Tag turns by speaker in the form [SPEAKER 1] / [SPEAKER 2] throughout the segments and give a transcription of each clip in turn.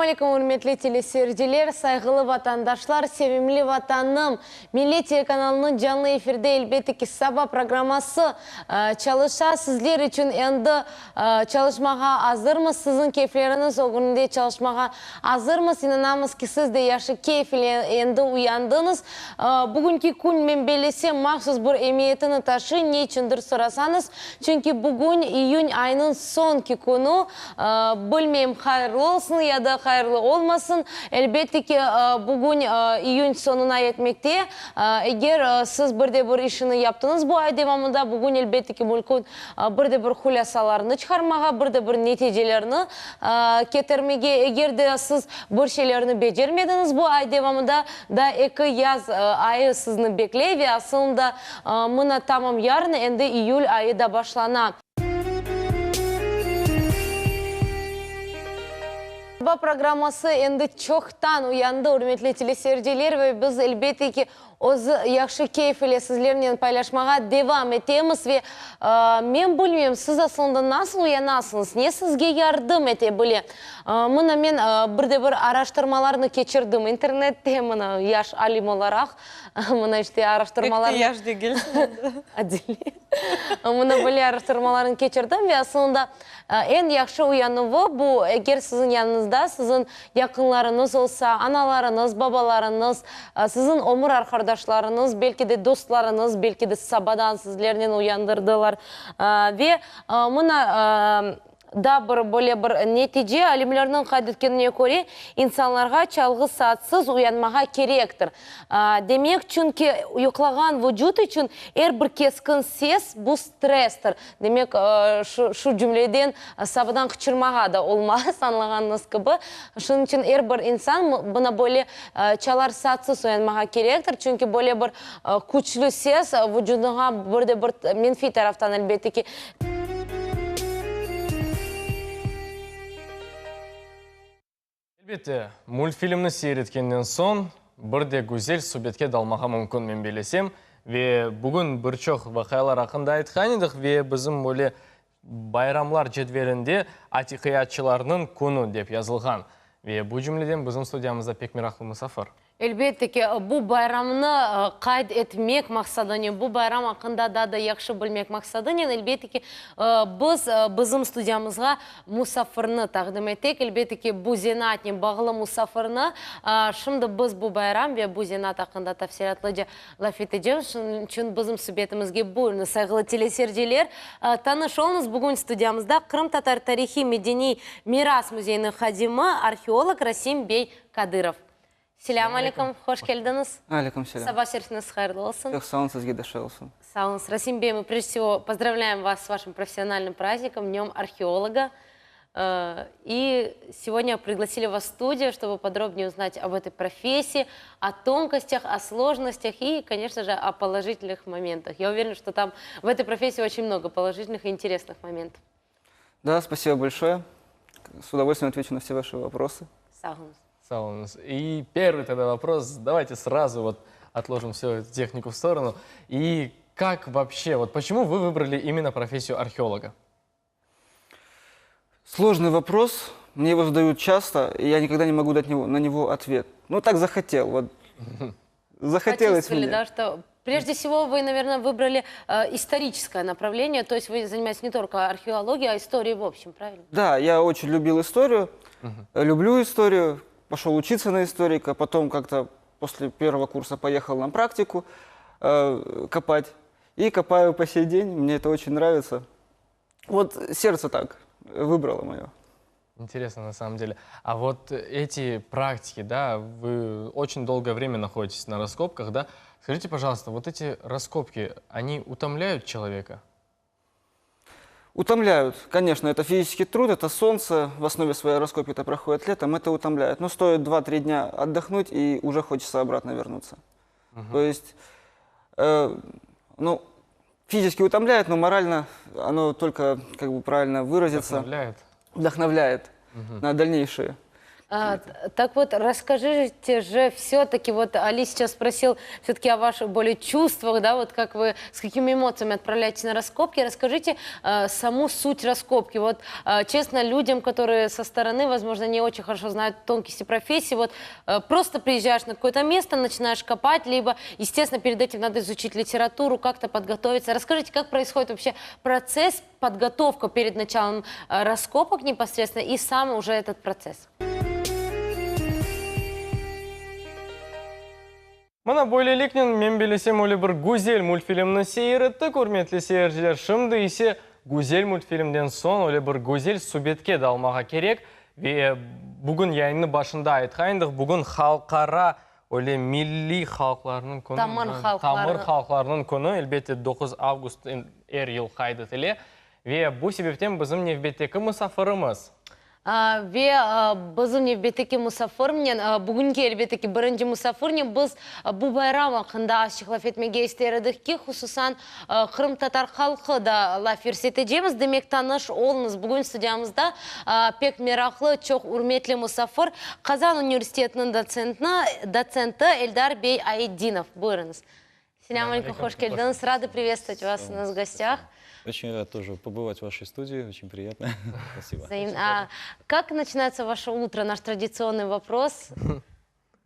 [SPEAKER 1] aleyküm, ürmetli teleseyirciler, sayğılı vatandaşlar, sevimli Vatanım! Millet telekanalınıñ canlı efirde, elbette ki, Saba programması çalışa. Sizler içün endi çalışmağa azırmız, siziñ keyfleriñiz ögünde çalışmağa azırmız. İnanamız ki, siz de yahşı keyf ile endi uyandıñız. Bugünki kün, men bellesem, mahsus bir emiyetini taşıy. Ne içündir sorasañız, çünki bugün iyün ayınıñ soñki künü. Bilmeyim, hayırlı olsun ya da hayırlı olmasın. Elbette ki, bugün iyün soñuna yetmekte. Eger siz bir de bir işini yaptıñız bu ay devamında, bugün, elbette ki, mümkün bir de bir hulâsalarnı çıqarmağa, bir de bir neticelerni ketirmege. Eger de siz bir şeylerni becermediñiz bu ay devamında, daa eki yaz ayı sizni bekley ve asılında mına tamam yarın endi iyül ayı da başlana. Saba programması endi çoqtan uyandı, ürmetli teleseyirciler, ve biz, elbette ki, öz yahşı keyf ile sizlernen paylaşmağa devam etemiz. Ve men bilmeyim, siz aslında nasıl uyanasıñız, ne sizge yardım ete bile? Mına men bir de bir araştırmalarnı keçirdim internette, mına yaş alim olaraq, mına işte araştırmalarnı.
[SPEAKER 2] Pek de yaş degilsiñ endi.
[SPEAKER 1] Adile. Mına böyle araştırmalarnı keçirdim ve asılında eñ yahşı uyanuvı bu, eger siziñ yanıñızda siziñ yaqınlarıñız olsa, analarıñız, babalarıñız, siziñ ömür arqardaşlarıñız, belki de dostlarıñız, belki de sabadan sizlernen uyandırdılar. Ve mına Daa bir böyle bir netice, alimlerniñ qayd etkenine köre, insanlarğa çalğı saatsız uyanmağa kerektir. Demek, çünki yuqlağan vucut içün er bir keskin ses, bu stresstir. Demek, şu, şu cümleden sabadan qıçırmağa da olmaz, añlağanıñız kibi. Şunıñ içün er bir insan buna böyle çalar saatsız uyanmağa kerektir, çünki böyle bir küçlü ses vucudıña bir de bir menfiy taraftan, elbette ki,
[SPEAKER 3] Elbette, multfilmni seyir etkenden soñ, bir de güzel subetke dalmağa mümkün, men bellesem. Ve bugün bir çoq vaqialar aqqında aytqan edik ve bizim böyle bayramlar cedvelinde atiqiyatçılarnıñ künü dep yazılğan. Ve bu cümleden bizim studiyamızda pek meraqlı musafir.
[SPEAKER 1] Elbette ki, bu bayramnı qayd etmek maqsadınen, bu bayram aqqında daa da yahşı bilmek maqsadınen, elbette ki, biz bizim studiyamızğa musafirni taqdim ettik. Elbette ki, bu zenaatnen bağlı musafirni. Şimdi biz bu bayram ve bu zenaat aqqında tafsilâtlıca laf etecemiz. Şunıñ içün bizim subetimizge buyurıñız, sayğılı teleseyirciler. Tanış oluñız, bugün studiyamızda Qırımtatar tarihiy-medeniy miras müzeyiniñ hadimi, arheolog Rasim bey Kadırov. Selâm aleyküm, hoş keldiñiz.
[SPEAKER 4] Aleyküm selâm.
[SPEAKER 1] Saba şerifiñiz hayırlı olsun.
[SPEAKER 4] Çoq sağ olun, sizge de şay olsun.
[SPEAKER 1] Sağ oluñız. Rasim bey, мы прежде всего поздравляем вас с вашим профессиональным праздником, Днем археолога. И сегодня пригласили вас в студию, чтобы подробнее узнать об этой профессии, о тонкостях, о сложностях и, конечно же, о положительных моментах. Я уверена, что там в этой профессии очень много положительных и интересных моментов.
[SPEAKER 4] Да, спасибо большое. С удовольствием отвечу на все ваши вопросы.
[SPEAKER 1] Sağ oluñız.
[SPEAKER 3] Sağ oluñız. И первый тогда вопрос. Давайте сразу вот отложим всю эту технику в сторону. И как вообще, вот почему вы выбрали именно профессию археолога?
[SPEAKER 4] Сложный вопрос. Мне его задают часто, и я никогда не могу дать на него ответ. Ну, так захотел. Вот. Захотелось
[SPEAKER 1] Почувствовали,
[SPEAKER 4] мне.
[SPEAKER 1] да, что прежде всего вы, наверное, выбрали историческое направление, то есть вы занимаетесь не только археологией, а историей в общем, правильно?
[SPEAKER 4] Да, я очень любил историю, люблю историю, пошел учиться на историка, потом как-то после первого курса поехал на практику копать. И копаю по сей день, мне это очень нравится. Вот сердце так выбрало мое.
[SPEAKER 3] Интересно, на самом деле. А вот эти практики, да, вы очень долгое время находитесь на раскопках, да? Скажите, пожалуйста, вот эти раскопки, они утомляют человека?
[SPEAKER 4] Утомляют, конечно, это физический труд, это солнце, в основе своей раскопки это проходит летом, это утомляет. Но стоит 2-3 дня отдохнуть, и уже хочется обратно вернуться. То есть, ну, физически утомляет, но морально оно только, как бы правильно выразиться,
[SPEAKER 3] Вдохновляет.
[SPEAKER 4] Вдохновляет на дальнейшие.
[SPEAKER 1] А, так вот, расскажите же все-таки, вот Али сейчас спросил все-таки о ваших более чувствах, да, вот как вы, с какими эмоциями отправляетесь на раскопки. Расскажите саму суть раскопки. Вот, честно, людям, которые со стороны, возможно, не очень хорошо знают тонкости профессии, вот просто приезжаешь на какое-то место, начинаешь копать, либо, естественно, перед этим надо изучить литературу, как-то подготовиться. Расскажите, как происходит вообще процесс, подготовка перед началом раскопок непосредственно и сам уже этот процесс?
[SPEAKER 3] Mına böyleliknen, men bellesem, öyle bir güzel multfilmni seyir ettik, ürmetli seyirciler. Şimdi ise güzel multfilmden soñ öyle bir güzel subetke dalmağa kerek. Ve bugün yayınnıñ başında aytqan edik, bugün halqara öyle milliy halqlarnıñ künü.
[SPEAKER 1] Tamır halqlarnıñ.
[SPEAKER 3] Tamır halqlarnıñ künü, elbette, 9 avgust er yıl qayd etile. Ve bu sebepten bizim nevbetteki musafirimiz.
[SPEAKER 1] Ve bizim nevbetteki musafirnen, bugünki, elbette ki, birinci musafirnen biz bu bayram aqqında azçıq laf etmege ister edik ki, hususan, qırımtatar halqı da laf yürsetecemiz. Demek, tanış oluñız, bugün studiyamızda pek meraqlı, çoq ürmetli musafir, Qazan universitetiniñ dotsenti Eldar bey Aytdinov. Buyurıñız. Selâm aleyküm, hoş keldiñiz. Рады приветствовать вас у нас в гостях.
[SPEAKER 2] Очень рад тоже побывать в вашей студии, очень приятно. Спасибо.
[SPEAKER 1] Взаимно. А как начинается ваше утро? Наш традиционный вопрос.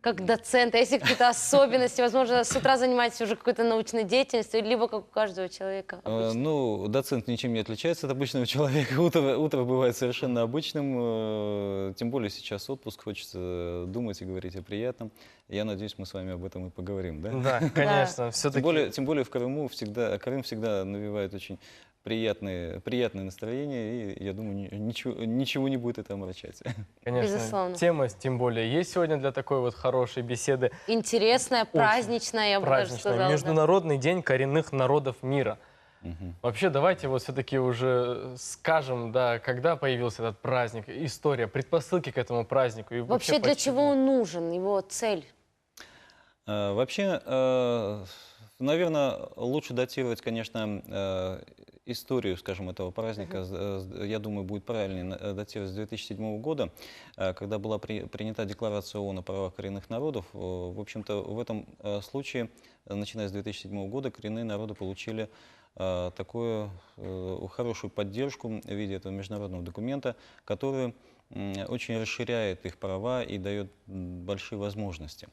[SPEAKER 1] Как доцента, есть ли какие-то особенности? Возможно, с утра занимаетесь уже какой-то научной деятельностью, либо как у каждого человека обычно?
[SPEAKER 2] Ну, доцент ничем не отличается от обычного человека. Утро бывает совершенно обычным, тем более сейчас отпуск, хочется думать и говорить о приятном. Я надеюсь, мы с вами об этом и поговорим, да?
[SPEAKER 3] Да, конечно, все-таки.
[SPEAKER 2] Тем более в Крыму всегда, Крым всегда навевает очень приятное настроение, и я думаю, ничего не будет это омрачать.
[SPEAKER 3] Конечно,
[SPEAKER 1] Безусловно.
[SPEAKER 3] Тема, тем более, есть сегодня для такой вот хорошей беседы.
[SPEAKER 1] Интересная,
[SPEAKER 3] Очень
[SPEAKER 1] праздничная, я бы даже
[SPEAKER 3] праздничная.
[SPEAKER 1] сказала. Да.
[SPEAKER 3] Международный день коренных народов мира. Вообще, давайте вот все-таки уже скажем, да, когда появился этот праздник, история, предпосылки к этому празднику. И
[SPEAKER 1] вообще, для
[SPEAKER 3] почему.
[SPEAKER 1] чего он нужен, его цель?
[SPEAKER 2] Вообще, наверное, лучше датировать, конечно, историю, скажем, этого праздника, я думаю, будет правильнее датировать с 2007 года, когда была принята декларация ООН о правах коренных народов. В общем-то, в этом случае, начиная с 2007 года, коренные народы получили такую хорошую поддержку в виде этого международного документа, который очень расширяет их права и дает большие возможности.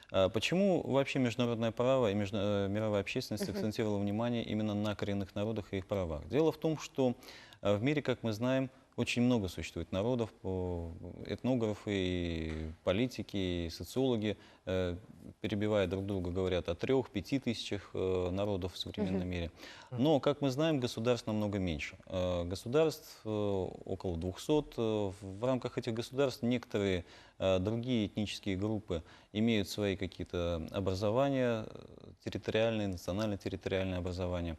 [SPEAKER 2] А почему вообще международное право и мировая общественность акцентировала внимание именно на коренных народах и их правах? Дело в том, что в мире, как мы знаем, очень много существует народов, этнографы, и политики, и социологи, перебивая друг друга, говорят о 3-5 тысячах народов в современном мире. Но, как мы знаем, государств намного меньше. Государств около 200. В рамках этих государств некоторые другие этнические группы имеют свои какие-то образования, территориальные, национально-территориальные образования.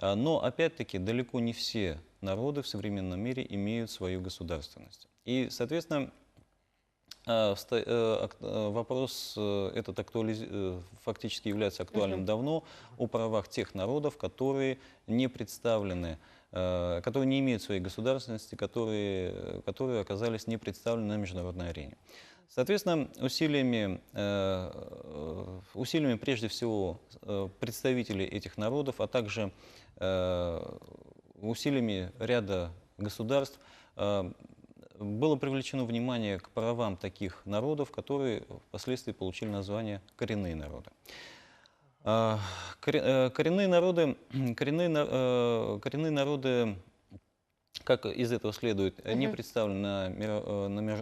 [SPEAKER 2] Но, опять-таки, далеко не все народы в современном мире имеют свою государственность. И, соответственно, вопрос этот фактически является актуальным давно о правах тех народов, которые не представлены, которые не имеют своей государственности, которые оказались не представлены на международной арене. Соответственно, усилиями прежде всего представителей этих народов, а также усилиями ряда государств было привлечено внимание к правам таких народов, которые впоследствии получили название коренные народы. Коренные народы, как из этого следует, не представлены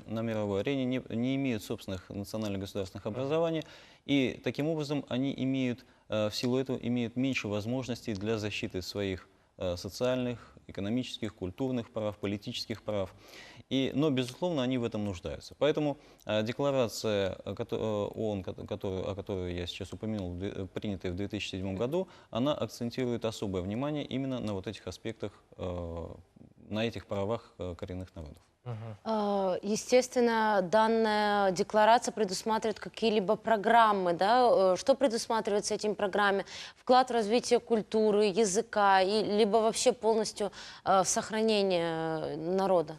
[SPEAKER 2] на мировой арене, не имеют собственных национальных государственных образований, и таким образом они в силу этого имеют меньше возможностей для защиты своих социальных, экономических, культурных прав, политических прав. Но, безусловно, они в этом нуждаются. Поэтому декларация ООН, о которой я сейчас упомянул, принятая в 2007 году, она акцентирует особое внимание именно на вот этих аспектах, на этих правах коренных народов.
[SPEAKER 1] Естественно, данная декларация предусматривает какие-либо программы, да? Что предусматривается этими программами? Вклад в развитие культуры, языка, и, либо вообще полностью в сохранение народа?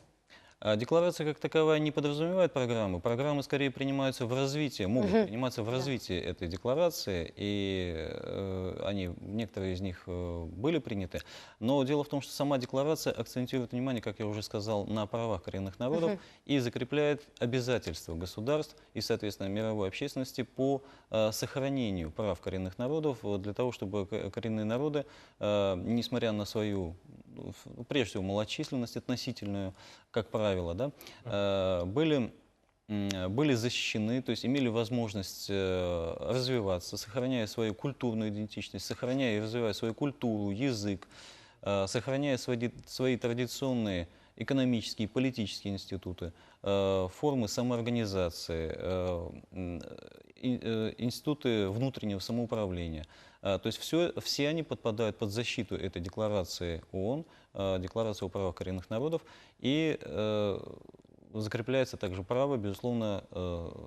[SPEAKER 2] Декларация как таковая не подразумевает программы. Программы скорее принимаются в развитии, могут приниматься в развитии этой декларации, и э, они, некоторые из них э, были приняты. Но дело в том, что сама декларация акцентирует внимание, как я уже сказал, на правах коренных народов и закрепляет обязательства государств и, соответственно, мировой общественности по э, сохранению прав коренных народов для того, чтобы коренные народы, несмотря на свою ну, прежде всего, малочисленность относительную, как правило, да, э, были были защищены, то есть имели возможность э, развиваться, сохраняя свою культурную идентичность, сохраняя и развивая свою культуру, язык, э, сохраняя свои, свои традиционные экономические и политические институты, формы самоорганизации, институты внутреннего самоуправления. То есть все, все они подпадают под защиту этой декларации ООН, Декларации о правах коренных народов, и закрепляется также право, безусловно,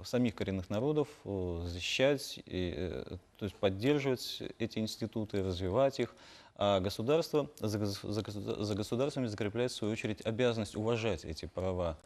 [SPEAKER 2] самих коренных народов защищать, и, то есть поддерживать эти институты, развивать их, а государство, за, за, за государствами закрепляется, в свою очередь, обязанность уважать эти права.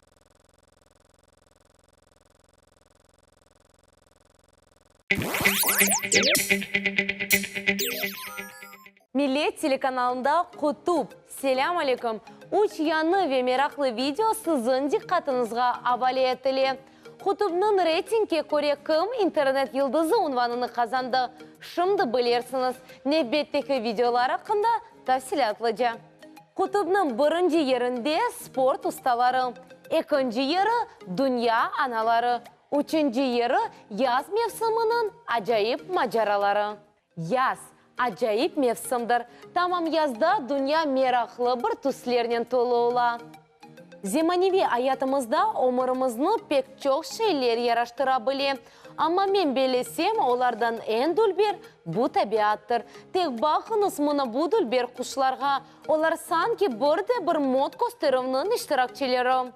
[SPEAKER 1] Millet telekanalında Qutub, Selâm aleyküm! Üç yañı ve meraqlı video siziñ diqqatıñızğa avale etile. Qutubnıñ reytingge köre kim internet yıldızı unvanını qazandı, şimdi bilersiñiz. Nevbetteki videolar aqqında tafsilâtlıca. Qutubnıñ birinci yerinde sport ustaları, ekinci yeri, dünya anaları, üçünci yeri, yaz mevsiminiñ acayip maceraları. Yaz, acayip mevsimdir. Tamam yazda dünya meraqlı bir tüslernen tolu ola. Zemaneviy ayatımızda ömürimizni pek çoq şeyler yaraştıra bile. Amma men bellesem, olardan eñ dülber, bu tabiattır. Tek baqıñız mına bu dülber quşlarğa, olar sanki bir de bir mot kösterüvniñ iştirakçileri.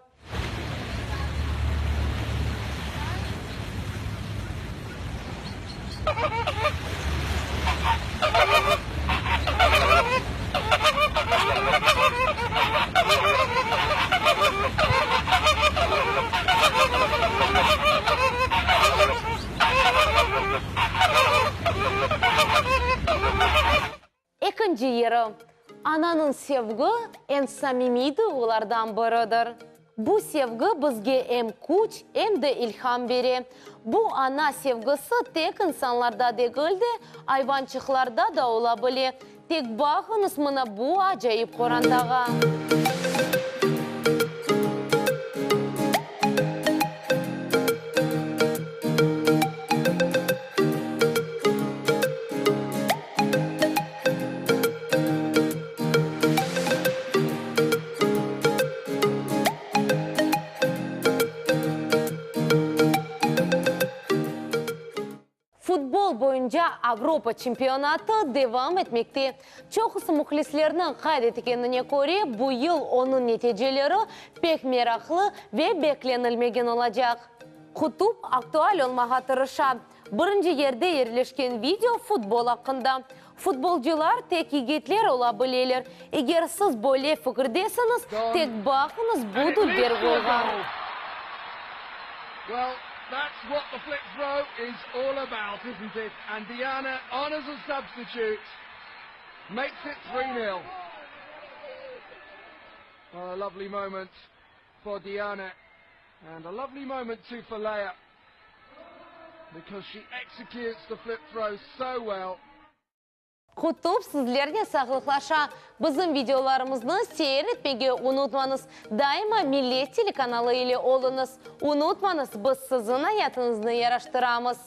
[SPEAKER 1] Ekinci yeri, ananıñ sevgi eñ samimiy duyğulardan biridir. Bu sevgi bizge em küç, em de ilham bere. Bu ana sevgisi tek insanlarda degil de, ayvançıqlarda da ola bile. Tek baqıñız mına bu acayip qorantağa. Futbol boyunca Avropa çempionatı devam etmekte. Çoqusı mühlislerniñ qayd etkenine köre, bu yıl onıñ neticeleri pek meraqlı ve beklenilmegen olacaq. Qutub aktual olmağa tırışa. Birinci yerde yerleşken video futbol aqqında. Futbolcılar tek yigitler ola bileler. Eger siz böyle fikirdesiñiz, tek baqıñız bu dülber golğa. Qutub sizlernen sağlıqlaşa. Bizim videolarımıznı seyir etmege unutmañız. Daima Millet telekanalı ile oluñız. Unutmañız, biz siziñ ayatıñıznı yaraştıramız.